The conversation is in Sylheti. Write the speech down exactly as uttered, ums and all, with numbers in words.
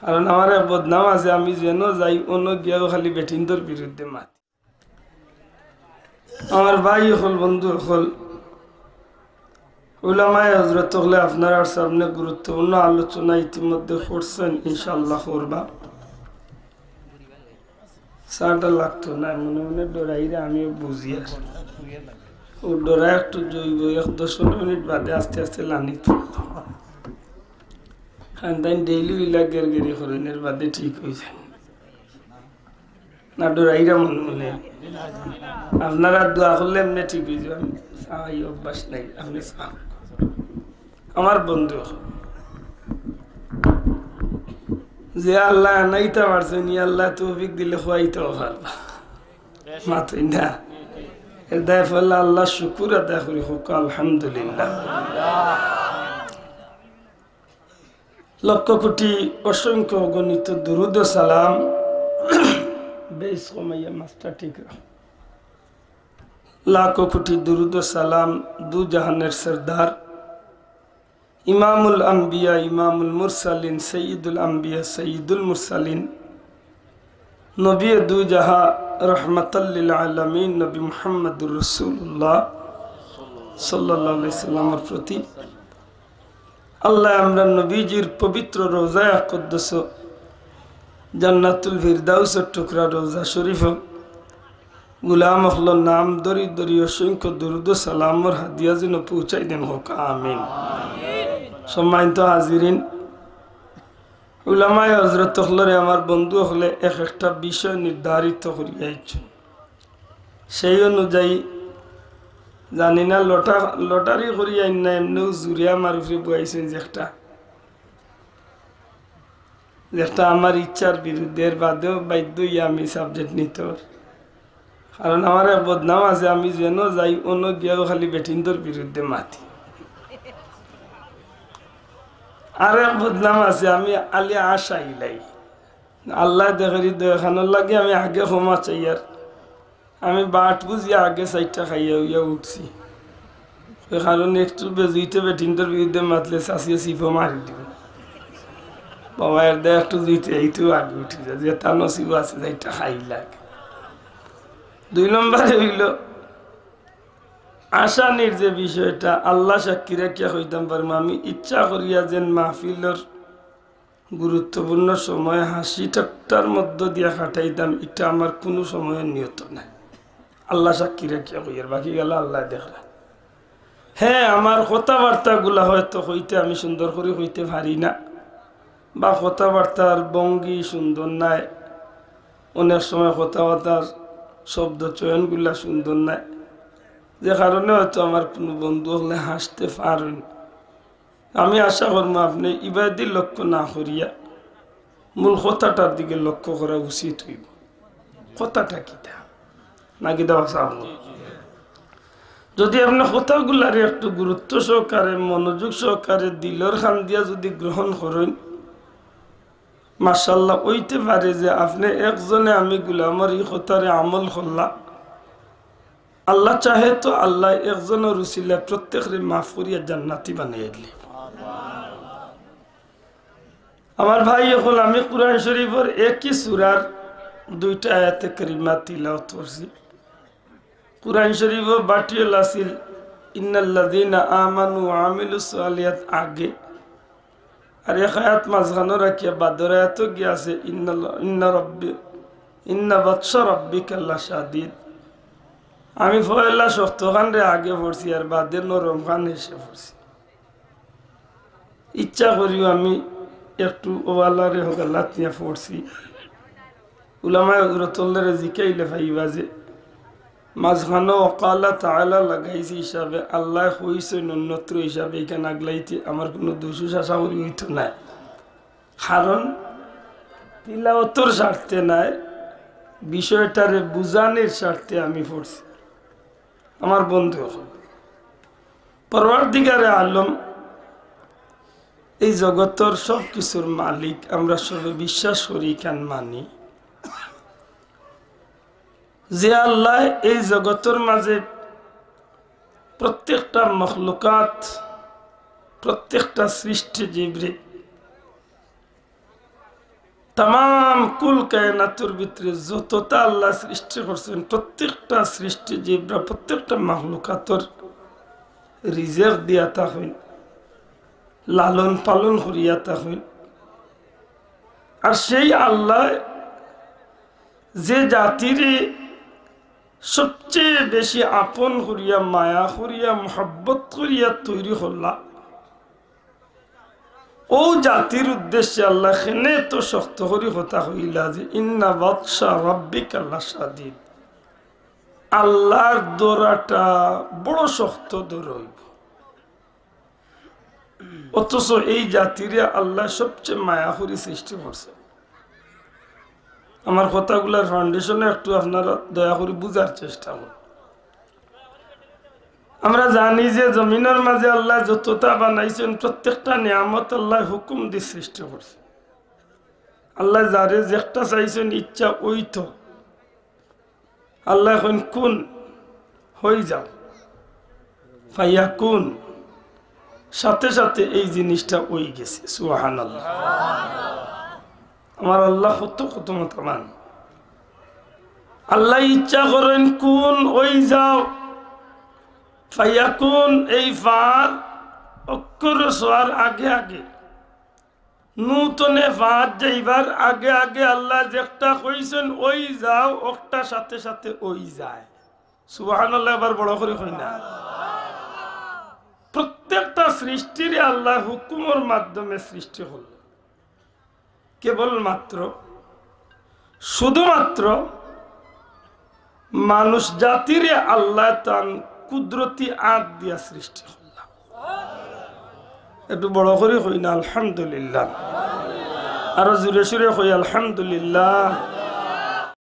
কারণ আমার এক বদনাম আছে, আমি যেন যাই অন্য গিয়াও খালি বেটিন্তর বিরুদ্ধে মাতি। আমার ভাই অকল, বন্ধু অকল, উলামায়ে হযরত অকলে আপনারার সামনে গুরুত্বপূর্ণ আলোচনা ইতিমধ্যে করছেন, ইনশাআল্লাহ করবা। চাটা লাগতো না, মনে মনে ডরাইরা, আমিও বুঝি আর। ও ডরা একটু জৈব, এক দশ পনেরো মিনিট বাদে আস্তে আস্তে লানি তুলতো। খান তাইন ডেইলি ইলা গেরগেরি করেন, এর বাদে ঠিক অই যায়। না ডরাইরা মনে মনে। আপনারা দোয়া করলে এমনে ঠিক অই যাইন। চাই অভ্যাস নাই, আপনে চান। আমার বন্ধু, যে আল্লায় আনাইতা পারছইন, ই আল্লায় তৌফিক দিলে খুয়াইতাও পারবা। মাতইন না। এর দায় পড়লে আল্লার শুকুর আদায় করি, কউক্কা আলহামদুলিল্লাহ। লক্ষ কোটি অসংখ্য অগণিত দুরুদ ও সালাম। বেশ কমাইয়া মাছটা ঠিক রাখ। লাখো কোটি দুরুদ ও সালাম দু জাহানের সরদার, ইমামুল আম্বিয়া, ইমামুল মুরসালিন, সৈয়দুল আম্বিয়া, সৈয়দুল মুরসালিন, নবী দু জাহা, রহমাতাল লিল আলামিন, নবী মুহাম্মদুর রাসূলুল্লাহ সাল্লাল্লাহু আলাইহি সাল্লামের প্রতি। আল্লায় আমরার নবীজির পবিত্র রওজায়ে আকদ্দস, জান্নাতুল ফিরদাউসর টুকরা রওজা শরীফো গুলাম অকলর নাম ধরি ধরি অসংখ্য দুরুদ ও সালামর হাদিয়া যেন পৌঁছাই দেন, কউক্কা আমিন। সম্মানিত হাজিরিন, উলামায়ে হযরত অকলরে আমার বন্ধু অকলে এক একটা বিষয় নির্ধারিত করিয়া আইছইন। সেই অনুযায়ী জানি না লটা-, লটারি করিয়া আইন না, এমনেউ জুরে আমার উপরে বওয়াইছইন যে একটা, যে একটা আমার ইচ্ছার বিরুদ্ধে, এর বাদেও বাধ্য অইয়া আমি subject নিতে পারি। কারণ আমার এক বদনাম আছে, আমি যেন যাই অন্য গিয়াও খালি বেটিন্তর বিরুদ্ধে মাতি। আর এক বদনাম আছে, আমি আলি আশা ইলাই। আল্লায় দেখের ই দয়া খানর লাগি আমি আগে ক্ষমা চাইয়ার। আমি বাট বুঝিয়া আগে চাইরটা খাইয়া উইয়া উঠছি। অউ কারণে একটু বেজুইতে বেটিন্তর বিরুদ্ধে মাতলে চাচিয়ে চিপো মারি দিবো। বাবা এর দেয় একটু জুইতে, এইটু আগে উঠি যায়, যেটা নসিব আছে, চাইরটা খাইলাক। দুই নম্বরে অইলো, আশানির যে বিষয়টা, আল্লা সাক্ষী রাখিয়া কইতাম পারমু, আমি ইচ্ছা করিয়া যেন মাহফিলর গুরুত্বপূর্ণ সময় হাসি ঠাট্টার মধ্য দিয়া কাটাইতাম, ইটা আমার কুনু সময় নিয়ত নাই। আল্লা সাক্ষী রাখিয়া কইয়ার, বাকি গেলা আল্লায় দেখরা। হ্যাঁ, আমার কথাবার্তাগুলা হয়তো কইতে আমি সুন্দর করি কইতে পারি না, বা কথাবার্তার ভঙ্গি সুন্দর নায়, অনেক সময় কথাবার্তার শব্দ চয়নগুলা সুন্দর নায়, যে কারণে হয়তো আমার কুনু বন্ধু অকলে হাসতে পারইন। আমি আশা করমু আপনে ইবাদি লক্ষ্য না করিয়া মূল কথাটার দিকে লক্ষ্য করা উচিত অইবো। কথাটা কিতা? না কিতা বাছা? যদি আপনে কথাগুলারে একটু গুরুত্ব সহকারে, মনোযোগ সহকারে, দিলর কান দিয়া যদি গ্রহণ করইন, মাশাআল্লাহ, অইতে পারে যে আপনে একজনে আমি গুলামর ই কথারে আমল করলা। আল্লা চাহে তো আল্লায় একজনর উসিলায় প্রত্যেকরে মাফ করিয়া জান্নাতি বানাইয়া দিলে। আমার ভাই অকল, আমি কুরআন শরীফর একই সূরার দুইটা আয়াতে কারিমা তিলাওয়াত করছি। কুরআন শরীফো বাটিয়াল আছিল, "ইন্নাল্লাযীনা আমানু ওয়া আমিলুস সালিহাত" আগে, আর এক আয়াত মাঝখানো রাখিয়া বাদর আয়াতো গিয়া আছে, "ইন্নাল-, ইন্না রাব্বি, ইন্না বাতশা রাব্বিকা লাশাদীদ।" আমি পয়লা শক্ত খানরে আগে পড়ছি, আর বাদে নরম খান শেষে পড়ছি। ইচ্ছা করিও আমি একটু অউ আল্লারে হগাল্লাত নিয়া পড়ছি। উলামায়ে হযরত অকলরে জিকাইলে পাইবা যে মাঝখানো ওয়া ক্বালা তাআলা লাগাইছি হিসাবে, আল্লায় কইছইন অন্যত্র হিসাবে, ইখান আগলাইতে আমার কুনু দুষ আশা করি অইতো নায়। কারণ তিলাওয়াতর স্বার্থে নায়, বিষয়টারে বুঝানির স্বার্থে আমি পড়ছি। আমার বন্ধু অকল, পরওয়ারদিগারে আলম, এই জগতর সব কিছুর মালিক, আমরা সবে বিশ্বাস করি, ইখান মানি, যে আল্লায় এই জগতর মাঝে প্রত্যেকটা মখলুকাত, প্রত্যেকটা সৃষ্টিজীবরে তামাম কুল কায়নাতর ভিতরে যতটা আল্লায় সৃষ্টি করছইন, প্রত্যেকটা সৃষ্টি জীবরা, প্রত্যেকটা মাখলুকাতর রিজেক দিয়া থাকইন, লালন পালন করিয়া থাকইন। আর সেই আল্লায় যে জাতিরে সবচেয়ে বেশি আপন করিয়া, মায়া করিয়া, মহব্বত করিয়া তৈরি করলা, অউ জাতির উদ্দেশ্যে আল্লায় কেনে তো শক্ত করি কথা কইলা যে, "ইন্না বাতশা রাব্বিকা লাশাদীদ।" আল্লার ধরাটা বড় শক্ত ধরা অইবো। অথচ এই জাতিরে আল্লায় সবচেয়ে মায়া করি সৃষ্টি করছে। আমার কথাগুলার foundation-এ একটু আপনারা দয়া করি বুঝার চেষ্টা করুন। আমরা জানি যে জমিনর মাঝে আল্লায় যতটা বানাইছইন, প্রত্যেকটা নিয়ামত আল্লায় হুকুম দি সৃষ্টি করছে। আল্লায় যারে যেকটা চাইছইন, ইচ্ছা অইতো। আল্লায় কইন, "কুন, অই যাও।" ফায়াকুন, সাথে সাথে এই জিনিসটা অই গেছে। সুবহানাল্লাহ। আমার আল্লাহ কত কত মতামান। আল্লায় ইচ্ছা করইন, "কুন, অই যাও।" ফায়াকুন, এই ফার অক্ষর সোয়ার আগে আগে, নুন তনে ফার যাইবার আগে আগে আল্লায় যেকটা কইছইন, "অই যাও", অকটা সাথে সাথে অই যায়। সুবহানাল্লাহ, এবার বড় করি কই না? প্রত্যেকটা সৃষ্টিরে আল্লায় হুকুমর মাধ্যমে সৃষ্টি করল। কেবলমাত্র, শুধুমাত্র মানুষ জাতিরে আল্লায় তান কুদরতি আত দিয়া সৃষ্টি করলা। একটু বড় করি কই না, আলহামদুলিল্লাহ। আরো জোরে সোরে কই, আলহামদুলিল্লাহ।